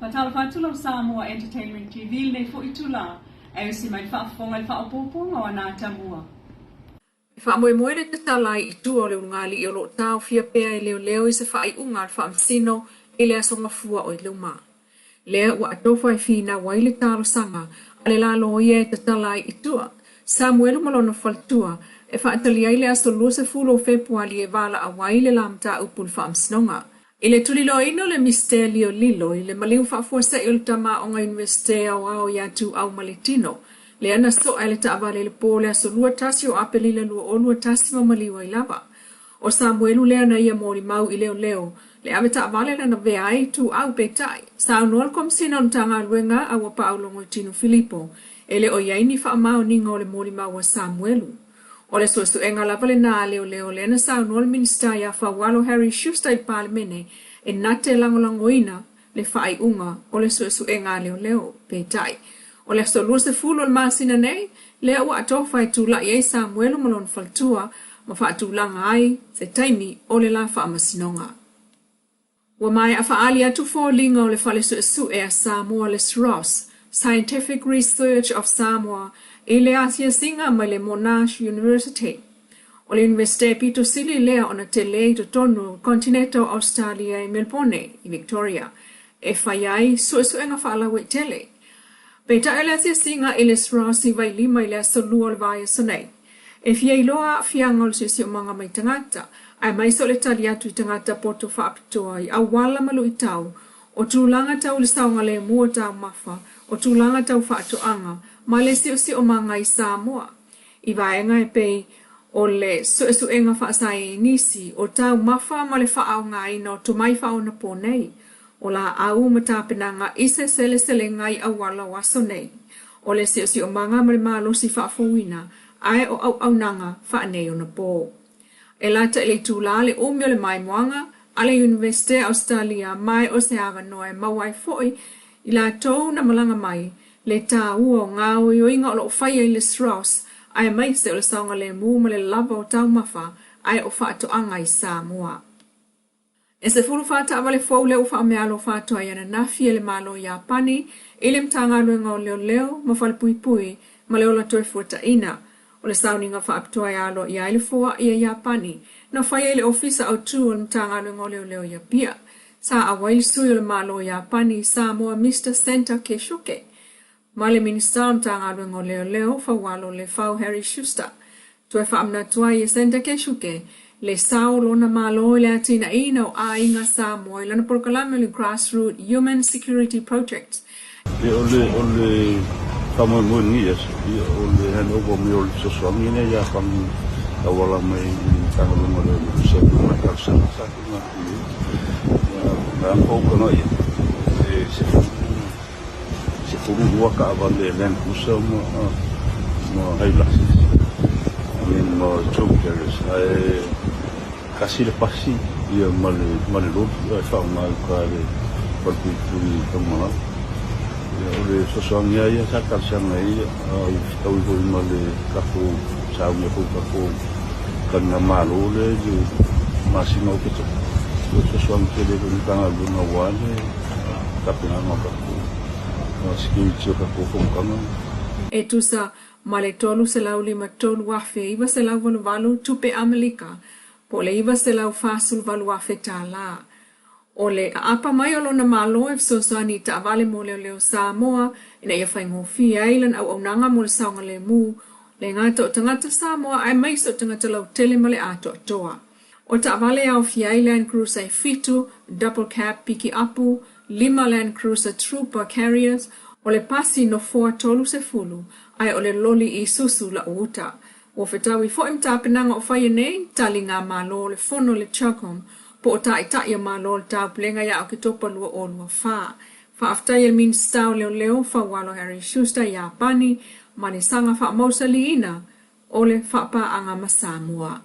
Faatalofa atu lau Samoa Entertainment TV i lenei foi itula, ae usi mai le faafofoga i le faaopoopoga o Anatamua. E faamoemoe le tatala ai i tua o le ulugalii o lo o taofia pea e leoleo i se faaiuga a le Faamasino i le Aso Gafua o i luma. Lea ua atofa e finau ai le talosaga a le la loia e tatala ai i tua, Samuelu ma lona faletua, e faatali ai le aso 20 o Fepuali e valaau ai le la mataupu i le Faamasinoga. I le tuliloaina o le Mister Lio Lilo i le maliu faafuasei o le tama aoga Iunivesite Aoao ia Tuau Maletino, lea na soa e le taavale i le po o le aso 21 o Aperila 2021 ma maliu ai lava. O Samuelu lea na ia molimau i leoleo le ave taavale lana vea ai Tuau peitai, saunoa le Komesina o le Matagaluega a ua paaulogo i Tino Filipo e le o i ai ni faamaoniga o le molimau a Samuelu. O le suesuega lava lena a leoleo lea na saunoa le Minisita ia Faualo Harry Schuster i le Palemene e na te lagolagoina le faaiuga o le suesuega a leoleo. Peitai, o le aso 20 o le masina nei, lea ua atofa e tulai ai Samuelu ma lona faletua ma faatulaga ai se taimi o le la faamasinoga. Ua maea faaali atu foliga o le Fale Suesue a Samoa le SROS, Scientific Research of Samoa, i le asiasiga mai le Monash University. O le Iunivesite pito sili lea ona tele i totonu o le Konitineti o Ausetalia i Melebone, i Victoria, e fai ai suesuega faalauaitele. Peitai o le asiasiga i le SROS i Vailima i le aso Lua o le vaiaso nei, E fia iloa aafiaga o le siosiomaga mai tagata, aemaise o le tali atu i tagata poto faapitoa i auala ma luitau, o tulaga tau i le saogalemu o taumafa, o tulaga tau faatoaga, ma le siosiomaga i Samoa. I vaega e pei o le suesuega faasaienisi o taumafa ma le faaaogaina o tomai faaonaponei, o laau ma tapenaga i se seleselega i auala o aso nei, o le siosiomaga ma le malosi faafouina, ae o auaunaga faaneionapo. E lata i le itula le umi o le maimoaga a le Iunivesite Ausetalia mae o se avanoa e maua ai foi i latou na malaga mai le taua o gaoioiga o lo o faia i le SROS aemaise o le saogalemu ma le lava o taumafa ae o faatoaga i Samoa. E 14 taavale fou lea ua faameaalofa atu ai ananafi e le Malo o Iapani i le Matagaluega o Leoleo ma Falepuipui ma le Ola Toefuataina. O le sauniga faapitoa e aloaia ai le foai a Iapani na faia i le Ofisa Autu o le Matagaluega o Leoleo i Apia. Sa auai le sui o le Malo o Iapani i Samoa Mister Senta Keisuke ma le Minisita o le Matagaluega o Leoleo, Faualo Lefau Harry Schuster. Toe faamanatu ai e Senta Keisuke le sao o lona Malo i le atinaeina o aiga Samoa i lana polokalame o le Grassroot Human Security Project. Ia o le o le faamoemoe lenei aso, ia o le handover mai o le fesoasoani lea ia Iapani e tauala mai i le Matagaluega o Leoleo e tusa ai ma le talosaga sa tuuina atu i ai. Ia o le a faautaga i ai e 12 taavale Land Cruiser ma Hiluxes I mean ma Troop Carriers ae tasi le pasi ia ma le ma le loli ae faaaoga i uta i le falepuipui i Tanumalala. Ia o le fesoasoani lava ia sa talosaga ai a ua fetaui foi ma le tatou saunia foi i tatou taligamalo lea i le masina o Oketopa. O le fesoasoani tele foi i le Matagaluega aua le tapenaga o tatou security o tatou fonotaga. E tusa ma le 353,988 tupe Amelika, po o le $948,000 tala. O le aapa mai o lona Malo e fesoasoani i taavale mo leoleo Samoa ina ia faigofie ai lana auaunaga mo le saogalemu, le gata o tagata Samoa aemaise o tagata lautele ma le atoatoa. O taavale e aofia ai Land Cruiser e fitu, double cab pikiapu, lima Land Cruiser Trooper Carriers, o le pasi nofoa 30, ae o le loli Isuzu lau uta. Ua fetaui foi ma tapenaga o faia nei, taliga Malo o le Fono le CHOGM, po o Taitai o Malo o le Taupulega ia Oketopa 2024. Faafetai i le Minisita o Leoleo, Faualo Harry Schuster, Iapani, ma le saga faamausaliina o le faapaaga ma Samoa.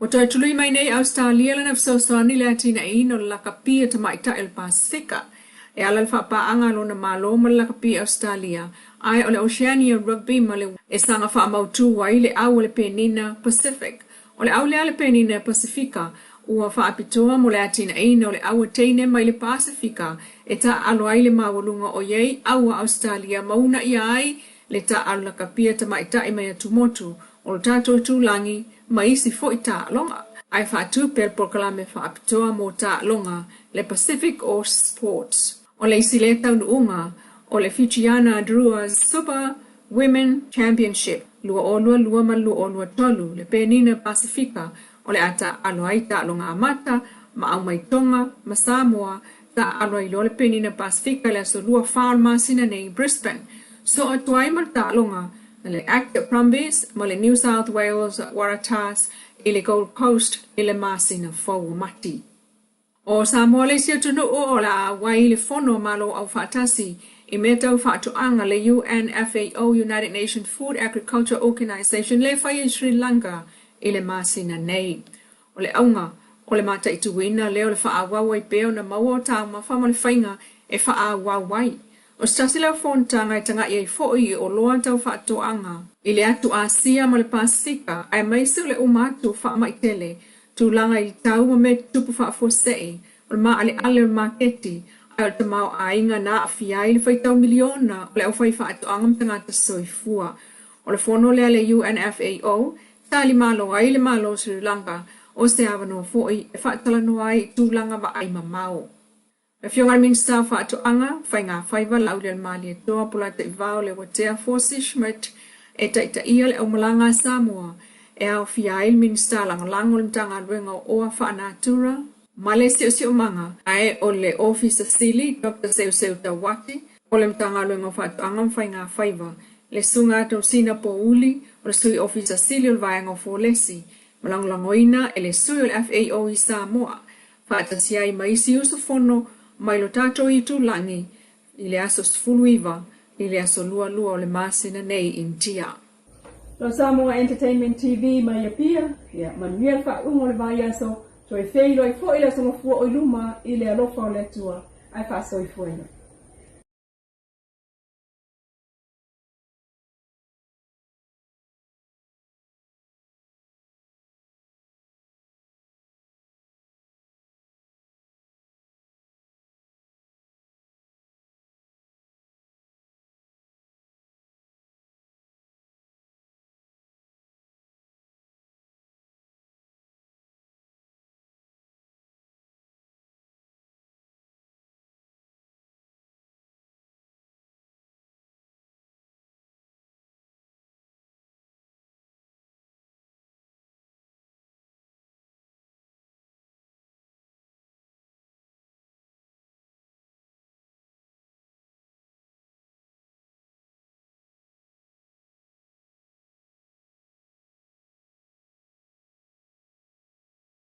Ua toe tului mai nei Ausetalia lana fesoasoani i le atinaeina o le lakapi a tamaitai o le Pasefika. E ala i le faapaaga a lona Malo ma le lakapi Ausetalia, ae o le Oceania Rugby ma le e saga faamautu ai le au a le Penina Pacific. O le au lea a le Penina Pasefika ua faapitoa mo le atinaeina o le aua teine mai le Pasefika e taaalo ai le maualuga o i ai aua Ausetalia ma uunaia ai le taaalo lakapia tamaitai mai atumotu o le tatou itulagi ma isi foi taaloga. Ae faatupe le polokalame faapitoa mo taaloga le Pacific o Sports. O le isi lea taunuuga o le Fijiana Drua Super Women Championship 2022 ma le 2023, le Penina Pasefika o le a taaalo ai taaloga amata ma Aumaitoga ma Samoa taaalo ai loa le Penina Pasefika i le aso 24 o le masina nei i Brisbane. Soo atu ai ma le taaloga a le ACT Brumbies ma le New South Wales Waratahs i le Gold Coast i le masina fou o Mati. O Samoa le isi atunuu o le a auai i le Fono a Malo Aufaatasi i mea tau faatoaga le UNFAO, United Nations Food Agriculture Organization, le faia i Sri Lanka i le masina nei. O le auga o le mataituina lea o le faaauau ai pea ona maua o taumafa ma le faiga e faaauau ai. O se tasi lea o fonotaga e taga'i ai fo'i i oloa tau faatoaga i le atu Asia ma le Pasefika aemaise o le uma atu o faama'i tele, tulaga i le tau ma mea tutupu faafuasei, o le maaleale o le maketi, ae o le tamaoaiga na aafia ai le faitau miliona o le aufaifaatoaga ma tagata soifua. O le fono lea a le UNFAO, talimalo ai le Malo o Sri Lanka o se avanoa foi e faatalanoa ai i tulaga vaai mamao. Le Afioga i le Minisita o Faatoaga, Faiga Faiva, Laaulialemalietoa, Polataivao Leuatea Fosi Schmidt e taitaia le aumalaga a Samoa e aofia ai le Minisita Lagolago o le Matagaluega o Oa Faanatura ma le Siosiomaga, ae o le Ofisa Sili Doctor Seuseu Tauati o le Matagaluega o Faatoaga ma Faiga Faiva, le Susuga Atosina Pouli o le Sui Ofisa Sili o le Vaega o Folesi ma lagolagoina e le Sui o le FAO i Samoa faatasi ai ma isi usufono mai lo tatou itulagi i le aso 19 i le aso 22 o le masina nei i Intia. Lo Samoa Entertainment TV mai Apia, ia manuia le faaiuga o le vaiaso, toe feiloai foi le aso Gafua o i luma i le alofa o le Atua, ae faasoifuaina.